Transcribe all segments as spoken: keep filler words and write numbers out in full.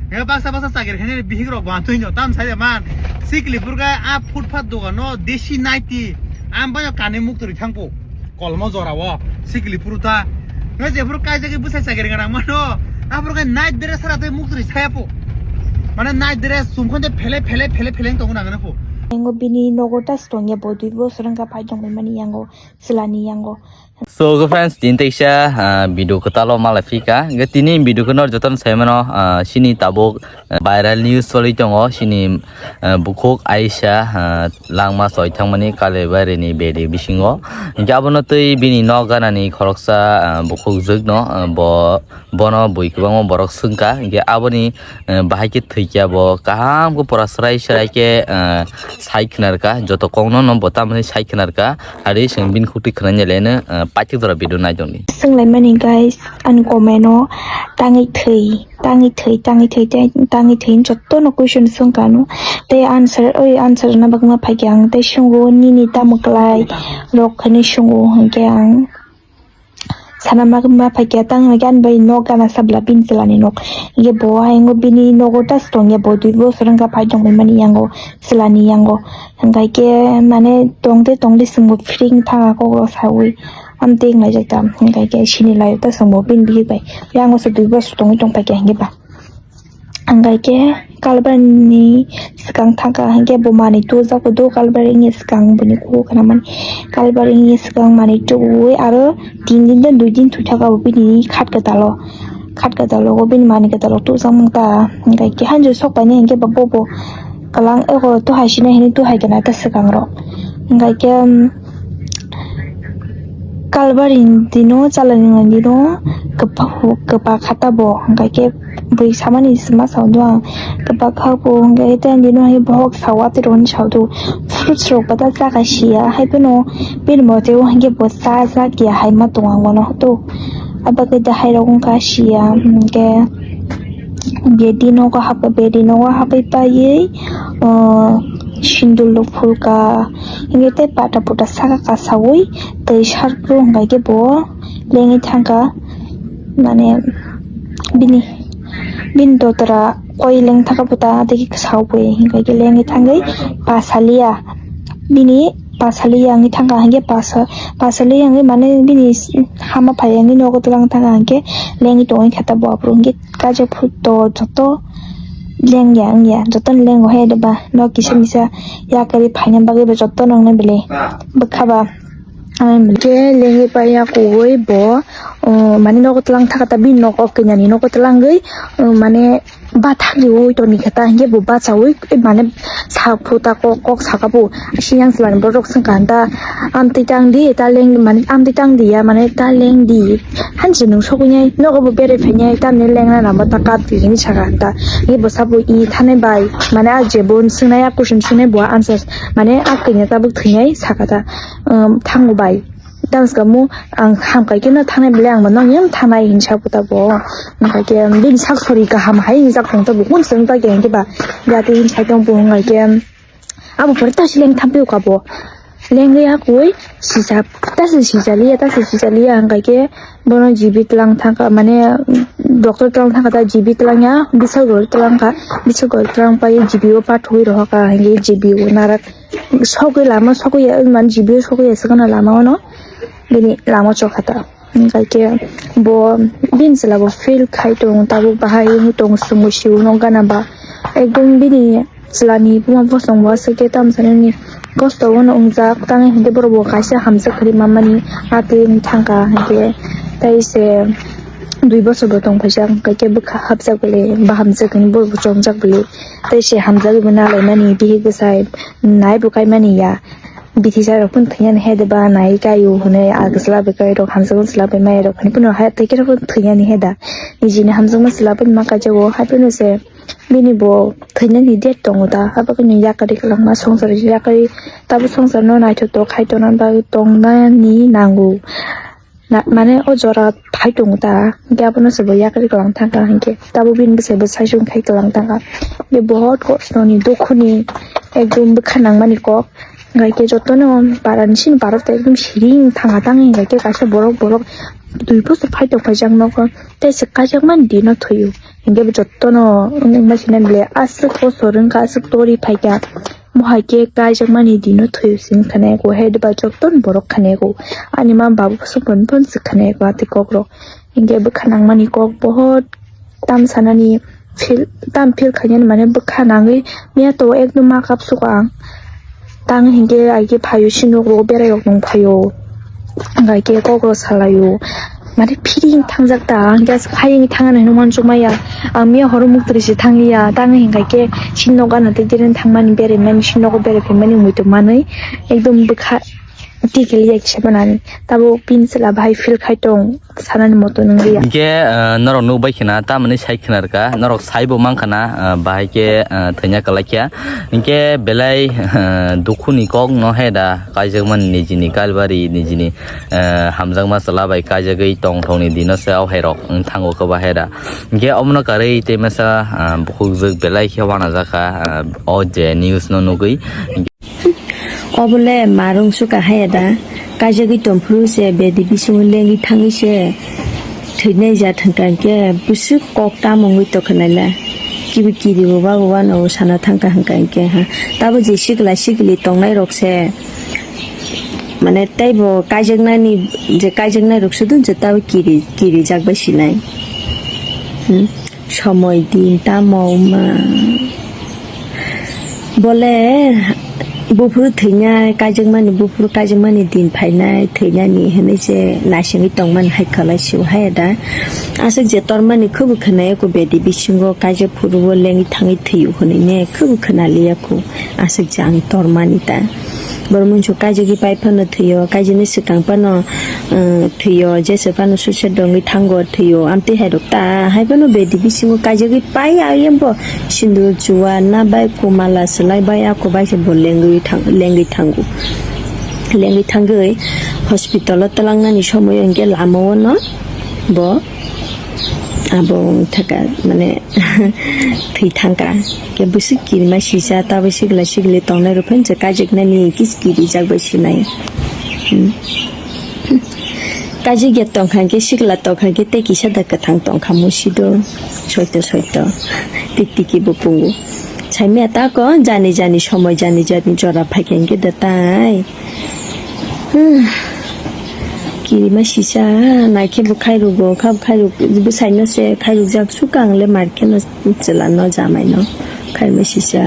He baksa baksa chakri khainai bihik rok bo amtwi no tam sai man. Sikli purga a footpath dogan no desi naiti. Am bayo kani muk turi thangpo. Kolmo jora o sikli puru ta. He je puru kai jagi bwsai chakri gana mano. A puru kai night dress sara tei muk turi saya po. Mane night dress sumkhon de phele phele phele phele tong nang po. Engo bini nogo ta stong ya bo dui bo sorang ka phai tong mani yango. Silani yango. So, okay friends, tini teisa, ah, video kwtalo malai phika. Hingke tini video khe nor jotono sai mano, ah, sini tabuk, ah, viral news choli tongo, sini, ah, bukhuk Aisha, ah, langma soi thangmani Kalaibarini bedi bisingo. Hingke abono twi bini nok ganani khoroksa, ah, bukhuk jwkno, ah, bo, bono bui kwbangma borok swngkha. Hingke aboni, ah, bahai khe thwikya bo kaham khe pura srai srai khe, ah, sai khwnarkha, joto kokno no bo tamni sai khwnarkha. Ari chwng bini khukti khwnani le no, ah, paithak jora video nai tongdi. Swnglaimani guys, ani comment o tangwi thwi, tangwi thwi, tangwi thwi, tei tangwi thwi, jotono question swngkha ano. Tei answer, oi answer na bagwi ma phaikha ang, tei sungo nini tamo kwlai rok hinwi sungo, hinkhe ang sana ma, ma phaikha tang hinkhe ani bai nok gana sabla bini chwlani nok. Hinkhe bo ayang bini nogo ta stong ya bo dui bosor wngkha phai tongmani yango, chwlani yango. Hinkhe mane tongde tongde chwngbo phring thanga kok rok saui. Amtwi wng laijak ta, hinkhe khe sini lai ta chwngbo bini bihik bai. Yang o se dui bosor tongwi tong paikha hinkhe ba. Hinkhe khe kalbar ni swkang thangkha hinkhe bo manwi tubujak do, kalbar ni swkang bini kuku khwnamani. Kalbar ni swkang manwi tubui aro tin din tei dui din thwi thaka bo bini khat kwtal o. Khat kwtal o bini manwi kwtal o tubujak manta. Hinkhe khe hanjo sok painai hinkhe ba bobo kwlang ego tuhai sinai hinwi tuhai gana ta swkang rok. Hinkhe khe, um, Kalbari dino, chalani dino, kwpa, kwpa khata bo, hinkhe khe bui samani sima sao do ang, kwpa kha bo, hinkhe tei dino hai bohok sao, atwi rokni sao do, fruits rok bata chakha sia, hai phano bini mote o hinkhe bo cha, cha kiya hai ma tong ang bono do, abagwi da hai rok wngkha sia, hinkhe. Bedi nogo hapwi, bedi nogo hapwi paiwi, o, sindul rok phulka, hinkhe tei pata puta saka kasawi twi sarkru hinkhe bo lengwi thangkha, mane bini, bini dotora koi leng thangkha puta tei khe kwsao bui hinkhe lengwi thangwi pasaliya bini pasaliya wngwi thangkha hinkhe pasa, pasaliya wngwi mane bini hama phaiya wngwi nogo twlang thangkha hinkhe lengwi tongwi kha ta bo aphuru hinkhe. Kaisa photo joto lengya wngya, joto ni lengo hai ba no kisa misa yakarwi phaina bagwi bo joto nang nai belai bwkha ba. Ke lengwi paiya kugui bo, uh, mane nogo twlang thaka ta bini nogo kanya ni nogo twlangwi, uh, mane bathak riwi toni kha ta hinkhe bo bachawi mane sak phuta kok, kok saka bo. Siyang swlani borok swngkha hwn ta, "Amtwi tang di, ta leng di," mane, "Amtwi tang di ya," mane, "Ta leng di." Hanse nwng sogwi nai, nogo bo berai phai nai, tamni lengna nangma ta kap di, hinwi saka hwn ta. Hinkhe bo sabo i thanai bai, mane, a je bo swngnai, a question swngnai, bo answer, mane, a kanya tabuk thwinai saka ta, um, thango bai. Tamo swkang mo, "Ang ham kai khe no thanai belai, ang bo nong yang thanai," hinwi sabo ta bo. Hinkhe bini sak sori kaham hai hinwi sak tong ta bo, kun swng ta khe hinkhe ba, ya tei hinwi sai tong bo, hinkhe. Abo pore tasi leng thampio kabo. Lengwi akui sisa, tasi sisa liya, tasi sisa liya hingkai khe bono G B tlang thangkha, mane doctor tlang thangkha ta G B tlang ya, bisagor tlang kha, bisagor tlang pai G B o pathogwi rohorkha, hingke G B o narak sogwi lama sogwi ya, mane G B o sogwi ya, swkangno lama ono bini lama chokha ta. Hingkai khe bo bini chwla bo fail khai tongo, tabuk bahai wngwi tongo, chwngbo sio no gana ba. Ekdom bini chwla ni buma bosong bo aswk khe tamo sanani kosto bono wngjak, tamo hinkhe borok bo kaisa hamjak kwrwi manmani atwi wngwi thangkha hinkhe. Tai se dui bosor bo tong phaijak, hingkai khe bwkha hapjak bwle, ba hamjak hinwi borok bo chongjak bwle, tai se hamjagwi bo nalaimani bihik bwsai nai bo kaimani ya. Bithi sa rok phano thwinani he de ba nai kaio hwnwi, ah, chwla bai kai rok hamjakma chwla bai mai rok hinwi phano hai tei khe rok phano thwinani he da. Nijini hamjakma chwla bai ma kaijago hai phano se bini bo thwinani date tongo da. Abo khe nw yakarwi kwlangma swngchar yakarwi tabuk swngcharno naithotok khai tongna bagwi tongnani nango. Na, mane o jora phai tongo ta, hingke abono se bo yakarwi kwlang thangkha, hingke tabuk bini bwsai bo saichung khai kwlang thangkha. Hingke bohot kosno ni dukhu ni ekdom bwkha nangmani kok, Hingkhe jotono parani sini parok ekdom siring thanga tang hingkhe kaisa borok borok dui bosor phai tongphaijak nogo tei se kaijakmani dino thwio. Hingkhe bo jotono wngma sinai bole aswk bosor wngkha aswk tori phaikha. Mohai khe kaijakmani dino thwio se wngkha nai kho, hai ba jotono borok kha nai kho. Ani ma babu swk phone phone swk kha nai kho atwi kokrok. Hingkhe bwkha nangmani kok bohot tam sanani feel, tam feel khainani mane bwkha nangwi miya to ekdom ma kapsugo ang. Tang hingkhe ai khe phaio sinok rogo berai rok nung phaio. Hingkhe kok rok salaio. Mane phiri thangjak ta, ang khe aswk hai wngwi thangna hinwi uansuk maya. Ang miya horo muktri se thangliya, tang hingkha khe sinok gana tei direni thangmani berai mani sinok berai phaimani muitu manwi ekdom bwkha tikili ya kisa manani. Tabo pin chwla bahai feel khai tong. Sanani moto nwngliya. Hinkhe, ah, norok nukbai khna, tamoni sai khna rwkha, norok saibo mankha na, ah, bahai khe, ah, thwina kwlai kha. Hinkhe belai, ah, dukhuni kok no he da, kaijakmani nijini Kalbari, nijini, ah, hamjakma chwla bai kaijagwi tongthokni dino se o hai rok wng thango khe bahai da. Hinkhe omono karwi tei masa, ah, bukhukjwk belai khe uanajakha, ah, o je news no nugwi. Obole marung suka haya da, kaijagwi tongphuru se bedi bisingo lengwi thangwi se thwinai ja thangka hinkhe bwswk kok tamo wngwi tongkha naila. Kibi kiri bo ba bo wano sana thangka hwnkha hinkhe ha. Tabo je sikla sikli tongnai rok se mane teibo kaijaknani je kaijaknai rok sudun je tabo kiri, kiri jak bai sinai. Hmm. Somoi din tamo wngma. Bole buphuru thwinai kaijakmani, buphuru kaijakmani din phainai, thwinani hinwi se naisingwi tongmani hai khalai sio hai da. Aswk je tormani khubu khwnai kho bedi bisingo kaijak phuru o lengwi thangwi thwio hinwi ne khubu khwnaliya kho. Aswk je ang tormani ta. Borok mungsu kaijagwi pai phano thwio, kaijagwi swkang phano, uh, thwio, jesa phano suicide rwngwi thango thwio, amtwi hai rok ta hai phano bedi bisingo kaijagwi pai ayang bo sindur chuwa na bai kumala swlai bai ako bai se bo lengwi thang-, lengwi thango. Lengwi thangwi hospital o twlangnani somoi o hinkhe lama o no bo abo wngthaka mane thwi thangka. Khe bwswk kirima sisa, tabuk sikla sikli tongnai rok phano se kaijaknani kis kirijak bai sinai. Hmm. Kaijak ya tongkha khe sikla tongkha khe tei kisa da kwthang tongkha musido soito soito tik tiki bo pungo. Saimya tako jani jani somoi jani jani jora phaikha hinkhe da tai. Hmm. Kirima sisa naikhe bo khairugo, kha bo khairuk bwsaino se khairukjak sukha ang le mar kheno chwla no jamai no khairima sisa.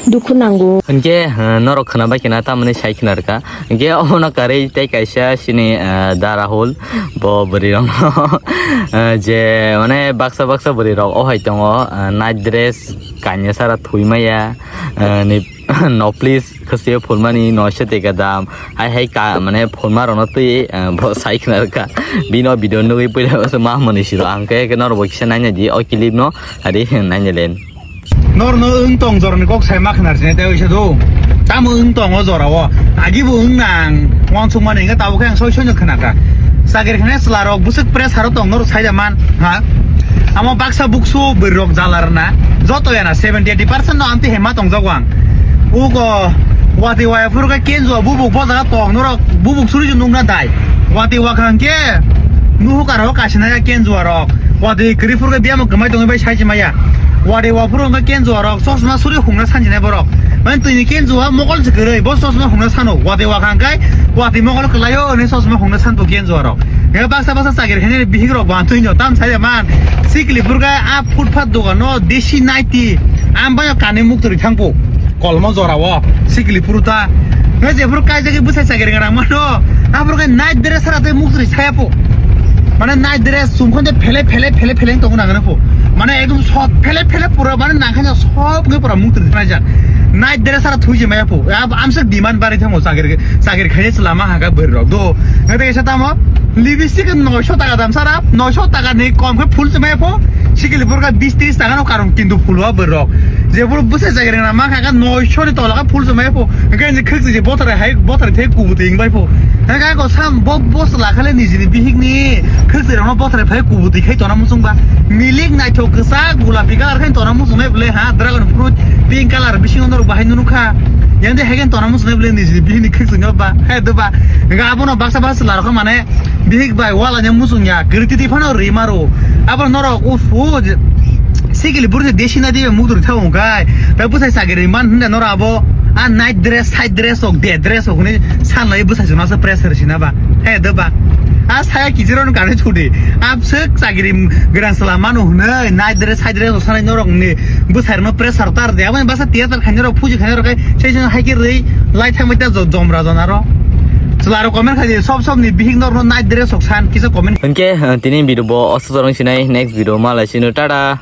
Dukhu nango. Hinkhe, eh, norok khwnabai khna tamoni sai khna rwkha. Hinkhe obono karwi tei kaisa sini, eh, da Rahul bo bwrwi rokno, eh, je mane baksa baksa bwrwi rok o hai tongo, eh, night dress kanya sara thwi maya, eh, ni No, please, khasiyo phunmani no se teka dam. Hai hai ka, mane phunma rono twi, eh, bo sai khna rwkha. Bino video nugwi puila se ma mani siro. Ang khe, khe norok bo kisa naina di, o clip no, hari naina len. Nor no wng tong jor ni kok sai ma khna sine te oisa do. Tamo wng tong o jora o. Agi bo wng nang, wansuk mani wngkha tabuk khe ang soi soi no khna kha. Sagir khne chwla rok bwswk press haro tong norok sai da man, ha? Amo baksa buksu bwrwi rok jala rwna. Joto yana seventy eighty percent no amtwi hema tongjago ang. Ugo watwi waya phuru khe kenjua bubuk bo jaga tong norok bubuk suri nukna dai. Watwi wakha hwnkhe nuhukar ho kasina ya kenjua rok. Watwi kwrwi phuru khe biyamo kwmai tongwi bai sai se maya. Watwi wa phuru hwnkhe kenjua rok chosma suri hungna sanjinai borok. Mane twini kenjua mokol se kwrwi bo chosma hungna sano. Watwi wakha hwnkhe watwi mokol kwlaio hwnwi chosma hungna sanbo kenjua rok. Hwnkhe baksa baksa chakri khainai bihik rok bo amtwi no tam sai man. Sikli phuru khe a footpath dogan no desi naiti. Am bai kanwi muktwi thangbo. Kolmo jora o sikli phuru ta. Nge je phuru kaijagwi bwsai chakri gana mano. Aphuru khe night dress sara tei muktwi saya po. Mane night dress sumkhon de phele phele phele phele tong nang po. Mane ekdom sob phele phele pura mane nang khanya sob nge pura muktwi thana jan. Night dress sara thwi je maya po. Ab amsek demand bari thango chakri chakri khaye lama haga bwrwi rok do. Nge de sa tamo lipstick noisho taka dam sara noisho taka ni kom khe full se maya po. Sikli phuru khe bis tris taka no karon kintu full wa bwrwi rok. Jeboro bwsai chakri rwna mankha khe noisho ni tola khe phul chumai pho. Hwnkhe ani khwk je bothrai hai bothrai thai kubutwi wngbai pho. Hwnkhe ako sam bo bosla khale nijini bihikni khwk je rokno bothrai phai kubutwi khai tona muchungba. Milik naithok kwchak gulapi colour khai tona muchungnai bwle ha dragon fruit pink colour bisingo norok bahai nukha. Yande hai khai tona muchungnai bwle nijini bihikni khwk chungba. Hai doba. Hwnkhe abono baksa baksa chwla rok mane bihik bai wala nya muchung ya, kwrwi titi phano rwi maro. Abo norok ufu je, sikili buru je desi na dibe mudur thau kai. Ta bwsai sagiri man hunda norok abo, a night dress, side dress ok, day dress ok ni san lai bwsai jona se press risi na ba. He de ba. A saya kijiro no kare chudi. Ab sek sagiri gran sala manu hune, night dress, side dress ok sanai norok ni bwsai no pressure tar de. Abo basa theater khainai rok, phuji khainai rok kai, sei sei hai ke rei, lai thang mai ta jo-, jomra jona ro. Chwla rok comment khai di, sob sob ni bihik norok no night dress ok san, kisa comment. Hwnkhe, eh, tini video bo oso jorong sinai, next video ma lai sino, tata.